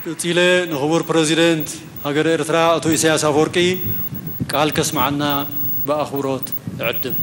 ቀጺለ ንኽቡር ፕረዚደንት ሃገረ ኤርትራ ኣቶ ኢሳያስ ኣፈወርቂ ቃል ከስምዓና ብኣኽብሮት እዕድም።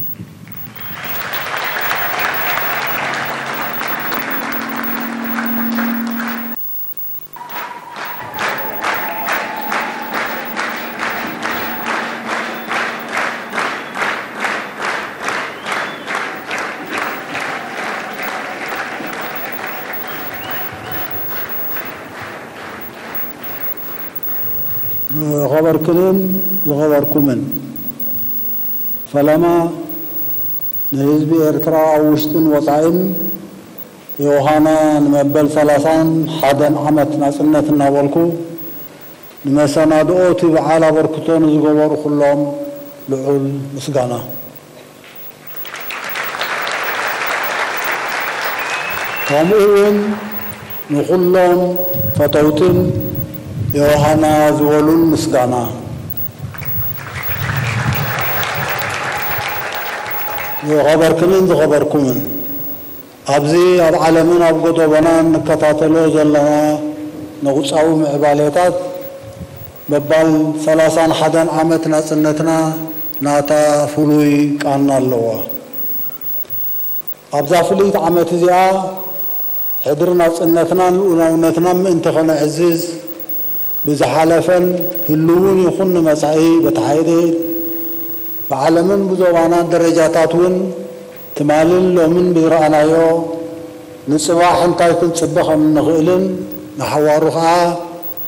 ዝኸበርክንን ዝኸበርኩምን፣ ፈለማ ንህዝቢ ኤርትራ ኣብ ውሽጥን ወጻኢን፣ ዮሃና ንመበል ሰላሳን ሓደን ዓመት ናጽነት እናበልኩ፣ ንመሰናድኦ እቲ በዓል ኣበርክቶ ንዝገበሩ ኩሎም ልዑል ምስጋና። ከምኡ እውን ንኹሎም ፈተውትን ዮሃና ዝበሉን ምስጋና። ዝኸበርክንን ዝኸበርኩምን፣ ኣብዚ ኣብ ዓለምን ኣብ ጎደቦናን ንከታተሎ ዘለና ነቑጻዊ ምዕባሌታት፣ መባል ሰላሳን ሓደን ዓመት ናጽነትና ናታ ፍሉይ ቃና ኣለዋ። ኣብዛ ፍልይቲ ዓመት እዚኣ፣ ሕድሪ ናጽነትናን ልኡላውነትናን ምእንቲ ከነዕዝዝ፣ ብዝሓለፈን ህልውን ይኹን ንመጻኢ በቲ ሓይሊ ብዓለምን ብዞባናን ደረጃታት እውን ትማልን ሎምን ብዝረኣናዮ፣ ንጽባሕ እንታይ ክንጽበ ከም እንኽእልን ንሓዋሩ ኸኣ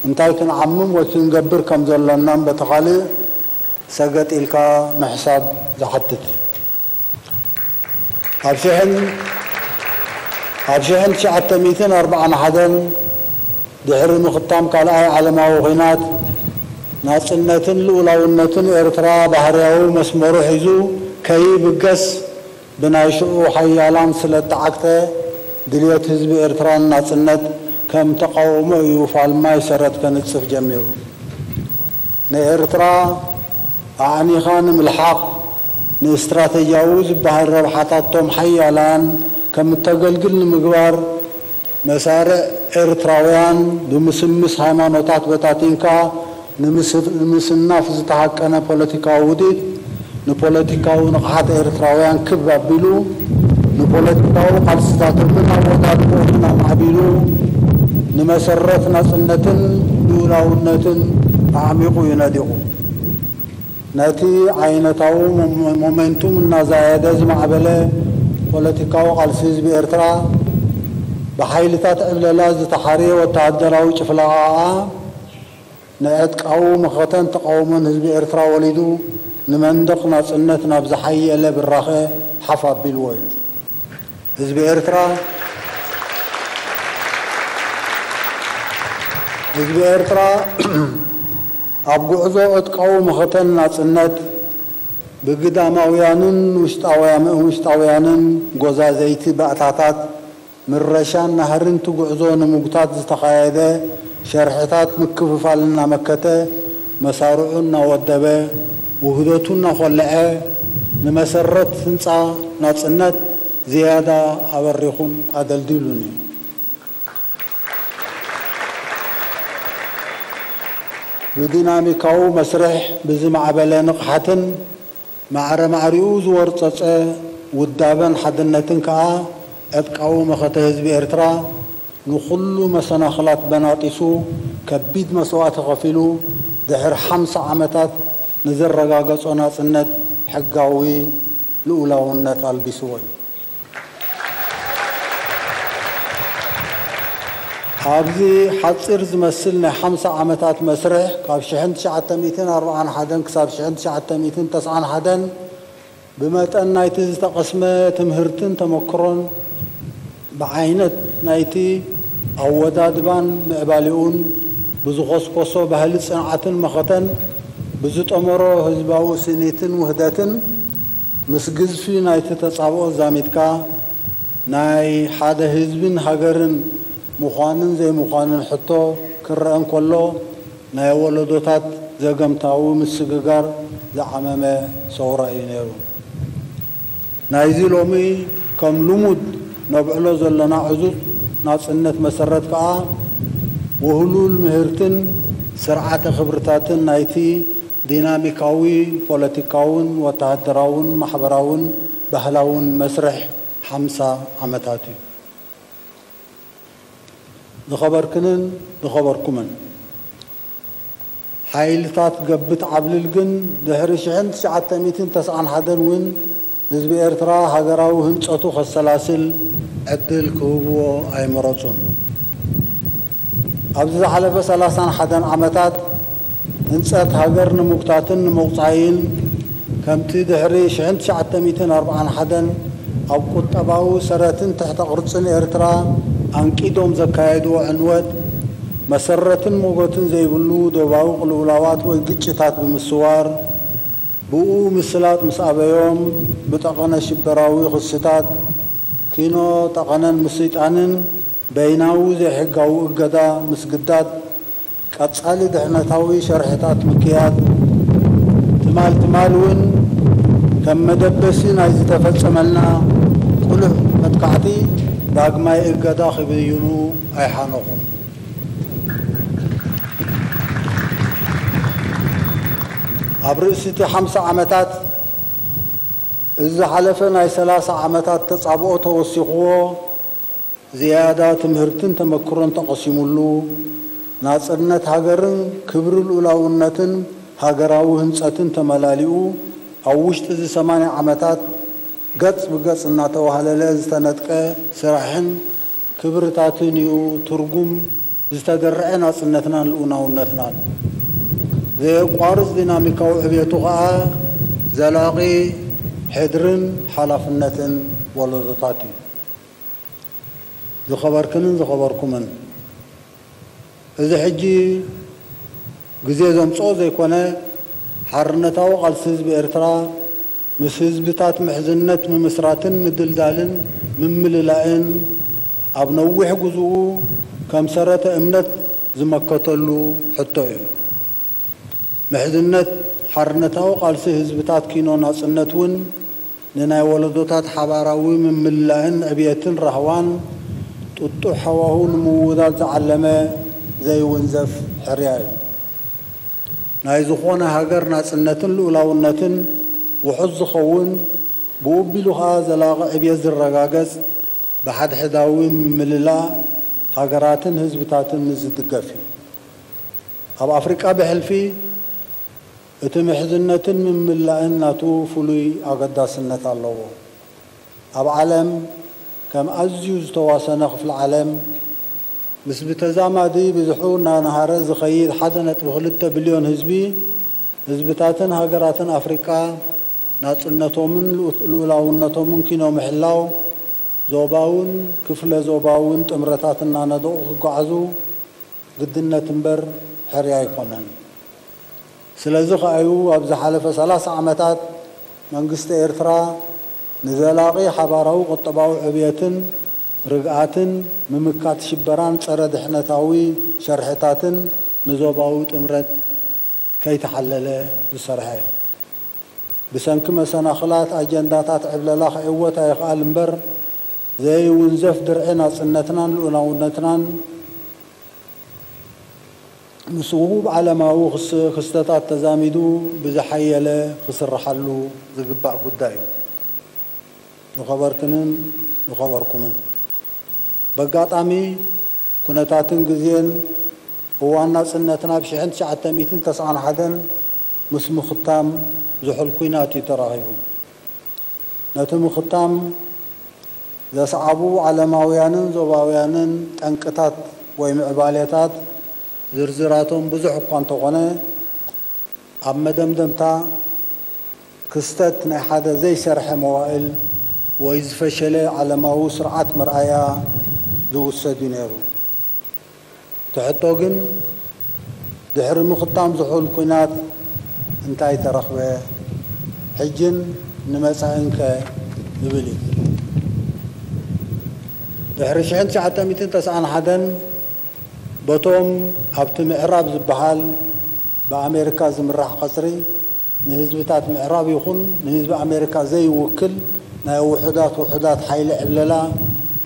እንታይ ክንዓምም ወይ ክንገብር ከም ዘሎናን በቲ ካልእ ሰገጥ ኢልካ ምሕሳብ ዝሓትት እዩ። ኣብ ሽሕን፣ ኣብ ሽሕን ትሽዓተ ሚእትን ኣርባዓን ሓደን ድሕሪ ምኽታም ካልኣይ ዓለማዊ ኲናት፣ ናጽነትን ልኡላውነትን ኤርትራ ባህርያዊ መስመሩ ሒዙ ከይብገስ፣ ብናይ ሽዑ ሓያላን ስለ እተዓግተ፣ ድልየት ህዝቢ ኤርትራ ንናጽነት ከም ተቓውሞ እዩ ፋልማይ ሰረት ከንጽፍ ጀሚሩ። ንኤርትራ ኣዕኒኻ ንምልሓቕ፣ ንእስትራተጅያዊ ዝበሃል ረብሓታቶም ሓያላን ከም እተገልግል ንምግባር፣ መሳርዕ ኤርትራውያን ብምስምስ ሃይማኖታት በታቲንካ ንምስ-፣ ንምስናፍ ዝተሃቀነ ፖለቲካዊ ውዲት፣ ንፖለቲካዊ ንቕሓት ኤርትራውያን ክብ ኣቢሉ፣ ንፖለቲካዊ ቃልስታቶምን ኣወዳድቦኦምን ኣማዕቢሉ፣ ንመሰረት ናጽነትን ልኡላውነትን ኣዕሚቑ እዩ ነዲቑ። ነቲ ዓይነታዊ ሞመ-፣ ሞሜንቱም እናዛየደ ዝማዕበለ ፖለቲካዊ ቃልሲ ህዝቢ ኤርትራ፣ ብሓይልታት ዕብለላ ዝተሓርየ ወተሃደራዊ ጭፍለቓ ከኣ፣ ንዕጥቃዊ መኸተን ተቓውሞን ህዝቢ ኤርትራ ወሊዱ፣ ንመንደቕ ናጽነት ናብ ዝሓየለ ብራኸ ሓፍ ኣቢልዎ እዩ። ህዝቢ ኤርትራ፣ ህዝቢ ኤርትራ ኣብ ጉዕዞ ዕጥቃዊ መኸተን ናጽነት፣ ብግዳማውያንን ውሽጣውያ-፣ ውሽጣውያንን ጎዛዘይቲ ባእታታት ምረሻን ናህርን እቲ ጉዕዞ ንምጉታት ዝተኻየደ ሸርሕታት ምክፍፋል እናመከተ፣ መሳርዑ እናወደበ፣ ውህደቱ እናኾልዐ፣ ንመሰረት ህንጻ ናጽነት ዝያዳ ኣበሪኹን ኣደልዲሉን እዩ። ብዲናሚካዊ መስርሕ ብዝማዕበለ ንቕሓትን ማዕረ ማዕሪኡ ዝወርጸጸ ውዳበን ሓድነትን ከኣ፣ ዕጥቃዊ መኸተ ህዝቢ ኤርትራ ንኹሉ መሰናኽላት በናጢሱ፣ ከቢድ መስዋእቲ ከፊሉ፣ ድሕሪ ሓምሳ ዓመታት ንዝረጋገጾ ናጽነት ሕጋዊ ልኡላውነት ኣልቢስዎ እዩ። ኣብዚ ሓጺር ዝመስል ናይ ሓምሳ ዓመታት መስርሕ፣ ካብ ሽሕን ትሽዓተ ሚእትን ኣርባዓን ሓደን ክሳብ ሽሕን ትሽዓተ ሚእትን ተስዓን ሓደን፣ ብመጠን ናይቲ ዝተቐስመ ትምህርትን ተመክሮን፣ ብዓይነት ናይቲ ኣወዳድባን ምዕባሌኡን፣ ብዝኾስኮሶ ባህሊ ጽንዓትን መኸተን፣ ብዝጠመሮ ህዝባዊ ስኒትን ውህደትን፣ ምስ ግዝፊ ናይቲ ተጻብኦ ዛሚድካ፣ ናይ ሓደ ህዝብን ሃገርን ምዃንን ዘይምዃንን ሕቶ ክረአ እንከሎ፣ ናይ ወለዶታት ዘገምታዊ ምስግጋር ዝዓመመ ሰውራ እዩ ነይሩ። ናይዚ ሎሚ ከም ልሙድ ነብዕሎ ዘለና ዕዙዝ ናጽነት መሰረት ከኣ፣ ውህሉል ምህርትን ስርዓተ ክብርታትን ናይቲ ዲናሚካዊ ፖለቲካውን ወተሃደራውን ማሕበራውን ባህላውን መስርሕ ሓምሳ ዓመታት እዩ። ዝኸበርክንን ዝኸበርኩምን ሓይልታት ገብት ዓብልል ግን ድሕሪ ሽሕን ትሽዓተ ሚእትን ተስዓን ሓደን እውን ህዝቢ ኤርትራ ሃገራዊ ህንጸቱ ከሰላስል ዕድል ክህብዎ ኣይመረጹን። ኣብዚ ዝሓለፈ ሰላሳን ሓደን ዓመታት ህንጸት ሃገር ንምጉታትን ንምቑጻይን ከምቲ ድሕሪ ሽሕን ትሽዓተ ሚእትን ኣርብዓን ሓደን ኣብ ቁጠባዊ ሰረትን ትሕተ ቅርጽን ኤርትራ ኣንቂዶም ዘካየድዎ ዕንወት መሰረትን ሞጎትን ዘይብሉ ዶባዊ ቅልውላዋት ወይ ግጭታት ብምስዋር ብኡ ምስላጥ ምስ ኣበዮም ብጠቐነ ሽበራዊ ክስታት ኪኖ ጠቐነን ምስይጣንን በይናዊ ዘይሕጋዊ እገዳ ምስግዳድ ቀጻሊ ድሕነታዊ ሸርሕታት ምክያድ ትማል ትማል እውን ከም መደበሲ ናይ ዝተፈጸመልና ቁሉሕ መጥቃዕቲ ዳግማይ እገዳ ክብይኑ ኣይሓነኹን። ኣብ ርእሲ እቲ ሓምሳ ዓመታት እዚ ዝሓለፈ ናይ ሰላሳ ዓመታት ተጻብኦ ተወሲኽዎ ዝያዳ ትምህርትን ተመክሮን ተቐሲሙሉ ናጽነት ሃገርን ክብሪ ልኡላውነትን ሃገራዊ ህንጸትን ተመላሊኡ ኣብ ውሽጢ እዚ ሰማንያ ዓመታት ገጽ ብገጽ እናተዋህለለ ዝተነጥቀ ስራሕን ክብርታትን እዩ ትርጉም ዝተደርዐ ናጽነትናን ልኡላውነትናን። ዘየቋርጽ ዲናሚካዊ ዕብየቱ ኸኣ ዘላቒ ሕድርን ሓላፍነትን ወለዶታት እዩ። ዝኸበርክንን ዝኸበርኩምን እዚ ሕጂ ግዜ ዘምጽኦ ዘይኮነ ሓርነታዊ ቃልሲ ህዝቢ ኤርትራ ምስ ህዝብታት ምሕዝነት ምምስራትን ምድልዳልን ምምልላእን ኣብ ነዊሕ ጉዝኡ ከም ሰረተ እምነት ዝመከተሉ ሕቶ እዩ። ምሕዝነት ሓርነታዊ ቃልሲ ህዝብታት ኪኖ ናጽነት እውን ንናይ ወለዶታት ሓባራዊ ምምልላእን ዕብየትን ራህዋን ጥጡሕ ሃዋሁ ንምውዳድ ዝዓለመ ዘይውንዘፍ ሕርያ እዩ። ናይ ዝኾነ ሃገር ናጽነትን ልኡላውነትን ውሑስ ዝኸውን ብኡ ኣቢሉ ኸኣ ዘላቒ ዕብየት ዝረጋገጽ ብሓድሕዳዊ ምምልላእ ሃገራትን ህዝብታትን ዝድገፍ እዩ። ኣብ ኣፍሪቃ ብሕልፊ እቲ ምሕዝነትን ምምላእን ናቱ ፍሉይ ኣገዳስነት ኣለዎ። ኣብ ዓለም ከም ኣዝዩ ዝተዋሰነ ክፍሊ ዓለም ምስ ብተዛማዲ ብዝሑ እናነሃረ ዝኸይድ ሓደ ነጥቢ ክልተ ቢልዮን ህዝቢ ህዝብታትን ሃገራትን ኣፍሪቃ ናጽነቶምን ልኡላውነቶምን ኪኖ ምሕላው ዞባውን ክፍለ ዞባውን ጥምረታት እናነደቑ ክጓዓዙ ግድነት እምበር ሕርያ ኣይኮነን። ስለዚ ከኣዩ ኣብ ዝሓለፈ ሰላሳ ዓመታት መንግስቲ ኤርትራ ንዘላቒ ሓባራዊ ቁጠባዊ ዕብየትን ርግኣትን ምምካት ሽበራን ጸረ ድሕነታዊ ሸርሕታትን ንዞባዊ ጥምረት ከይተሓለለ ዝሰርሐ። ብሰንኪ መሰናኽላት ኣጀንዳታት ዕብለላ ክዕወት ኣይኽኣል እምበር ዘይውንዘፍ ድርዒ ናጽነትናን ልኡላውነትናን ምስ ውሁብ ዓለማዊ ክስ- ክስተታት ተዛሚዱ ብዝሓየለ ክስርሓሉ ዝግባእ ጉዳይ እዩ። ዝኸበርክንን ዝኸበርኩምን በጋጣሚ ኩነታትን ግዜን እዋን ናጽነትና ብ ሽሕን ትሽዓተ ሚእትን ተስዓን ሓደን ምስ ምኽታም ዝሑል ኲናት እዩ ተራኺቡ። ነቲ ምኽታም ዘስዓቡ ዓለማውያንን ዞባውያንን ጠንቅታት ወይ ምዕባሌታት ዝርዝራቶም ብዙሕ እኳ እንተኾነ ኣብ መደምደምታ ክስተት ናይ ሓደ ዘይሰርሐ መዋእል ወይ ዝፈሸለ ዓለማዊ ስርዓት መርኣያ ዝውሰድ እዩ ነይሩ። እቲ ሕቶ ግን ድሕሪ ምኽታም ዝሑል ኲናት እንታይ ተረኽበ? ሕጅን ንመጻኢንከ? ዝብል እዩ። ድሕሪ ሽሕን ትሽዓተ ሚእትን ተስዓን ሓደን በቶም ኣብቲ ምዕራብ ዝበሃል ብኣሜሪካ ዝምራሕ ቀጽሪ ንህዝብታት ምዕራብ ይኹን ንህዝቢ ኣሜሪካ ዘይውክል ናይ ውሑዳት ውሑዳት ሓይሊ ዕብለላ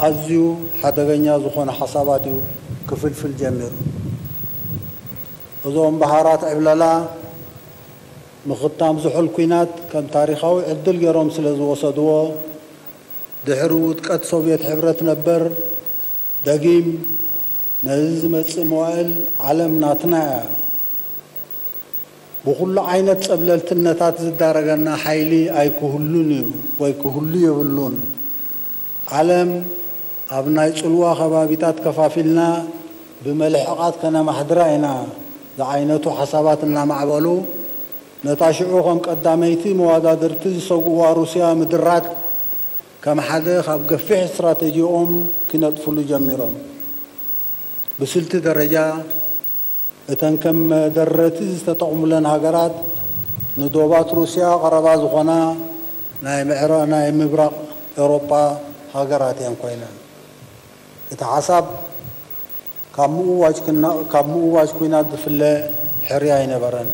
ኣዝዩ ሓደገኛ ዝኾነ ሓሳባት እዩ ክፍልፍል ጀሚሩ። እዞም ባሃራት ዕብለላ ምኽታም ዝሑል ኲናት ከም ታሪኻዊ ዕድል ገይሮም ስለ ዝወሰድዎ፣ ድሕሪ ውድቀት ሶቭየት ሕብረት ነበር፣ ደጊም ነዚ ዝመጽእ መዋእል ዓለም ናትና እያ። ብኹሉ ዓይነት ጸብለልትነታት ዝዳረገና ሓይሊ ኣይክህሉን እዩ ወይ ክህሉ የብሉን። ዓለም ኣብ ናይ ጽልዋ ከባቢታት ከፋፊልና ብመልሕቓት ከነማሕድራ ኢና ዝዓይነቱ ሓሳባት እናማዕበሉ፣ ነታ ሽዑ ከም ቀዳመይቲ መዋዳድርቲ ዝሰግእዋ ሩስያ ምድራት ከም ሓደ ካብ ገፊሕ ስትራተጂኦም ክነጥፍሉ ጀሚሮም። ብስልቲ ደረጃ እተን ከም መደረቲ ዝተጠቕሙለን ሃገራት ንዶባት ሩስያ ቀረባ ዝኾና ናይ ምዕራ-፣ ናይ ምብራቕ ኤውሮጳ ሃገራት እየን ኮይነን። እቲ ሓሳብ ካብ ምእዋጅ ክና-፣ ካብ ምእዋጅ ኲናት ዝፍለ ሕርያ ኣይነበረን።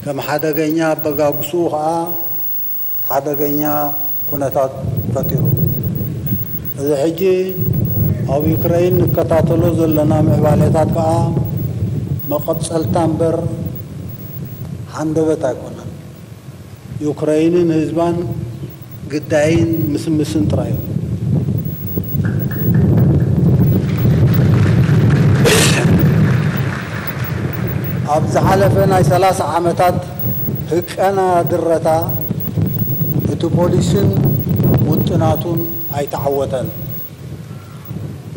ከም ሓደገኛ ኣበጋግስኡ ኸኣ ሓደገኛ ኩነታት ፈጢሩ። እዚ ሕጂ ኣብ ዩክረይን ንከታተሎ ዘለና ምዕባሌታት ከኣ መቐጸልታ እምበር ሃንደበት ኣይኮነን። ዩክረይንን ህዝባን ግዳይን ምስምስን ጥራይ እዩ። ኣብ ዝሓለፈ ናይ ሰላሳ ዓመታት ህቀና ድረታ እቲ ፖሊስን ውጥናቱን ኣይተዓወተን።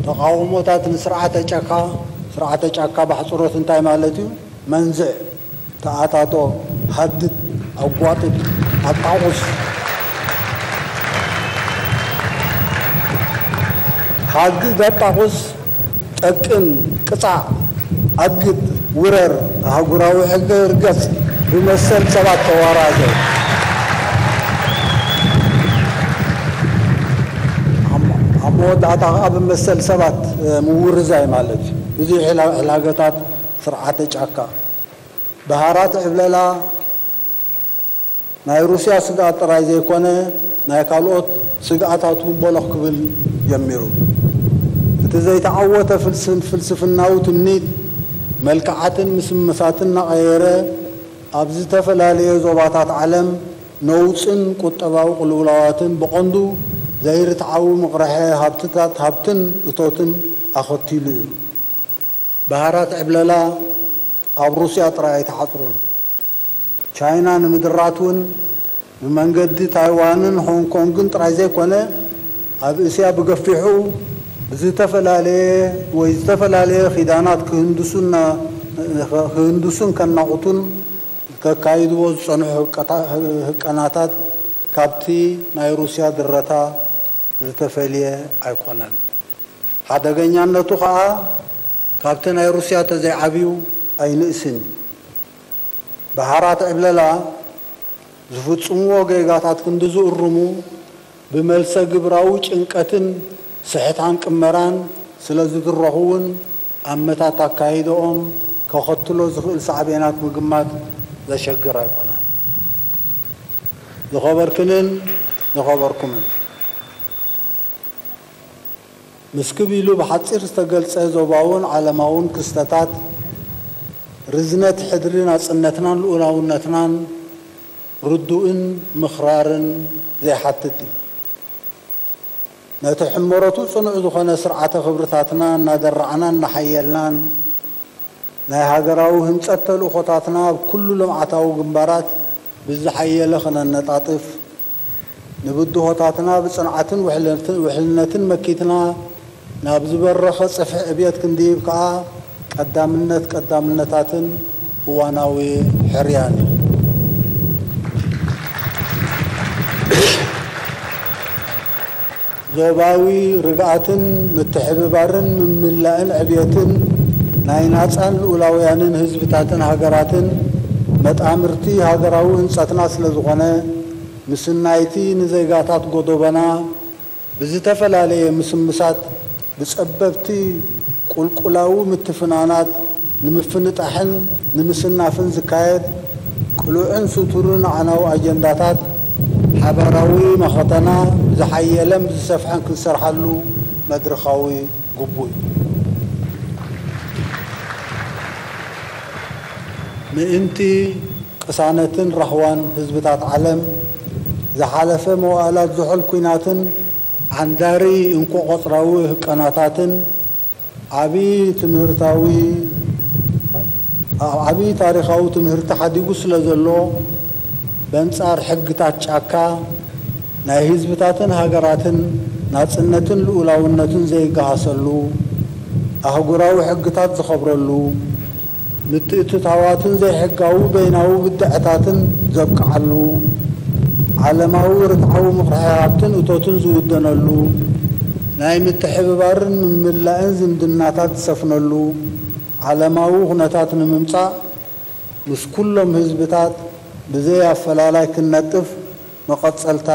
ተቓውሞታት ንስርዓተ ጫካ፣ ስርዓተ ጫካ ብሕጽሮት እንታይ ማለት እዩ? መንዝዕ፣ ተኣታቶ፣ ሃድድ፣ ኣጓጥጥ፣ ኣጣቑስ። ሃድድ፣ ኣጣቑስ፣ ጠቅም፣ ቅጻዕ፣ ኣግድ፣ ውረር፣ ኣህጉራዊ ሕጊ ርገጽ፣ ብመሰል ሰባት ተዋራዘ። ኣብ፣ ኣብ መወዳእታ ከኣ ብመሰል ሰባት፣ እ፣ ምውርዛይ ማለት እዩ። እዚ ሕላ-፣ ሕላገታት ስርዓተ ጫካ። ባሃራት ዕብለላ ናይ ሩስያ ስግኣት ጥራይ ዘይኮነ፣ ናይ ካልኦት ስግኣታት እውን ቦሎኽ ክብል ጀሚሩ። እቲ ዘይተዓወተ ፍልስን-፣ ፍልስፍናዊ ትምኒት፣ መልክዓትን ምስምሳትን እናቐየረ፣ ኣብ ዝተፈላለየ ዞባታት ዓለም ነውጽን ቁጠባዊ ቅልውላዋትን፣ ብቐንዱ ዘይርትዓዊ ምቕርሐ ሃብትታት፣ ሃብትን እቶትን ኣኸቲሉ እዩ። ባሃራት ዕብለላ ኣብ ሩስያ ጥራይ ኣይተሓጽሩን። ቻይና ንምድራት እውን ብመንገዲ ታይዋንን ሆንግ ኮንግን ጥራይ ዘይኮነ፣ ኣብ እስያ ብገፊሑ ብዝተፈላለየ ወይ ዝተፈላለየ ኪዳናት ክህንድሱና-፣ ክህንድሱን ከናቑቱን ከካይድዎ ዝጸንሑ ህቀታ-፣ ህቀናታት ካብቲ ናይ ሩስያ ድረታ ዝተፈልየ ኣይኮነን። ሓደገኛነቱ ኸኣ ካብቲ ናይ ሩስያ ተዘይዓብዩ ኣይንእስን እዩ። ባሃራት ዕብለላ ዝፍጽምዎ ጌጋታት ክንዲ ዝእርሙ፣ ብመልሰ ግብራዊ ጭንቀትን ስሕታን ቅመራን ስለ ዝድረኹ እውን፣ ኣመታት ኣካይደኦም ከኸትሎ ዝኽእል ሳዕቤናት ምግማት ዘሸግር ኣይኮነን። ዝኸበርክንን ዝኸበርኩምን፣ ምስ ክብ ኢሉ ብሓጺር ዝተገልጸ ዞባውን ዓለማውን ክስተታት፣ ርዝነት ሕድሪ ናጽነትናን ልኡላውነትናን ርዱእን ምኽራርን ዘይሓትት እዩ። ነቲ ሕመረቱ ጽኑዕ ዝኾነ ስርዓተ ክብርታትና እናደራዕናን እናሓየልናን፣ ናይ ሃገራዊ ህንጸት ተልእኾታትና ኣብ ኩሉ ልምዓታዊ ግንባራት ብዝሓየለ ክነነጣጥፍ፣ ንብድሆታትና ብጽንዓትን ውሕልነትን፣ ውሕልነትን መኪትና ናብ ዝበረኸ ጽፍሒ ዕብየት ክንድይብ ከኣ ቀዳምነት ቀዳምነታትን እዋናዊ ሕርያን እዩ። ዞባዊ ርግኣትን ምትሕብባርን ምምላእን ዕብየትን ናይ ናጻን ልኡላውያንን ህዝብታትን ሃገራትን መጣምርቲ ሃገራዊ ህንጸትና ስለ ዝኾነ፣ ምስናይቲ ንዜጋታት ጎዶቦና ብዝተፈላለየ ምስምሳት፣ ብጸበብቲ ቁልቁላዊ ምትፍናናት ንምፍንጣሕን ንምስናፍን ዝካየድ ቅሉዕን ስቱርን ኣዕናዊ ኣጀንዳታት፣ ሓባራዊ መኸተና ብዝሓየለን ብዝሰፍሐን ክንሰርሓሉ መድረኻዊ ግቡእ እዩ። ምእንቲ ቅሳነትን ራህዋን ህዝብታት ዓለም፣ ዝሓለፈ መዋእላት ዝሑል ኲናትን ዓንዳሪ እንኮ ቆጽራዊ ህቀናታትን ዓቢ ትምህርታዊ፣ ዓቢ ታሪኻዊ ትምህርቲ ሓዲጉ ስለ ዘሎ፣ በንጻር ሕግታት ጫካ ናይ ህዝብታትን ሃገራትን ናጽነትን ልኡላውነትን ዘይገሃሰሉ፣ ኣህጉራዊ ሕግታት ዝኸብረሉ፣ ምትእትታዋትን ዘይሕጋዊ በይናዊ ብድዐታትን ዘብቅዓሉ፣ ዓለማዊ ርትዓዊ ምቕርሒ ሃብትን እቶትን ዝውደነሉ፣ ናይ ምትሕብባርን ምምላእን ዝምድናታት ዝሰፍነሉ ዓለማዊ ኩነታት ንምምጻእ፣ ምስ ኩሎም ህዝብታት ብዘይ ኣፈላላይ ክንነጥፍ፣ መቐጸልታ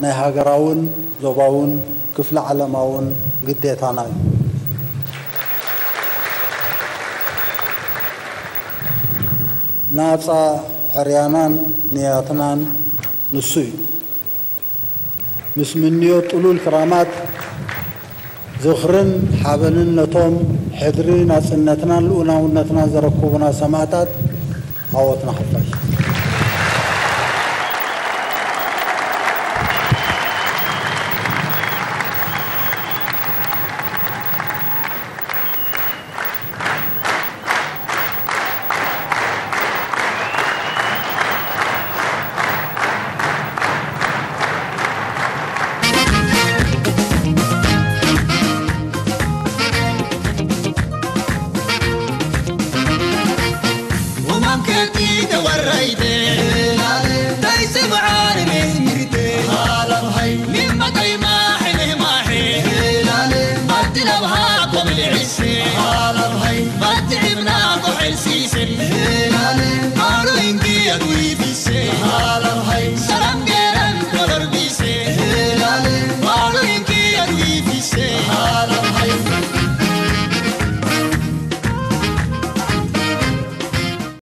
ናይ ሃገራውን ዞባውን ክፍለ ዓለማውን ግዴታና እዩ። ናጻ ሕርያናን ንያትናን ንሱ እዩ። ምስ ምንዮት ጥሉል ክራማት፣ ዝኽርን ሓበንን ነቶም ሕድሪ ናጽነትናን ልኡላውነትናን ዘረከቡና ሰማእታት፣ ዓወት ንሓፋሽ።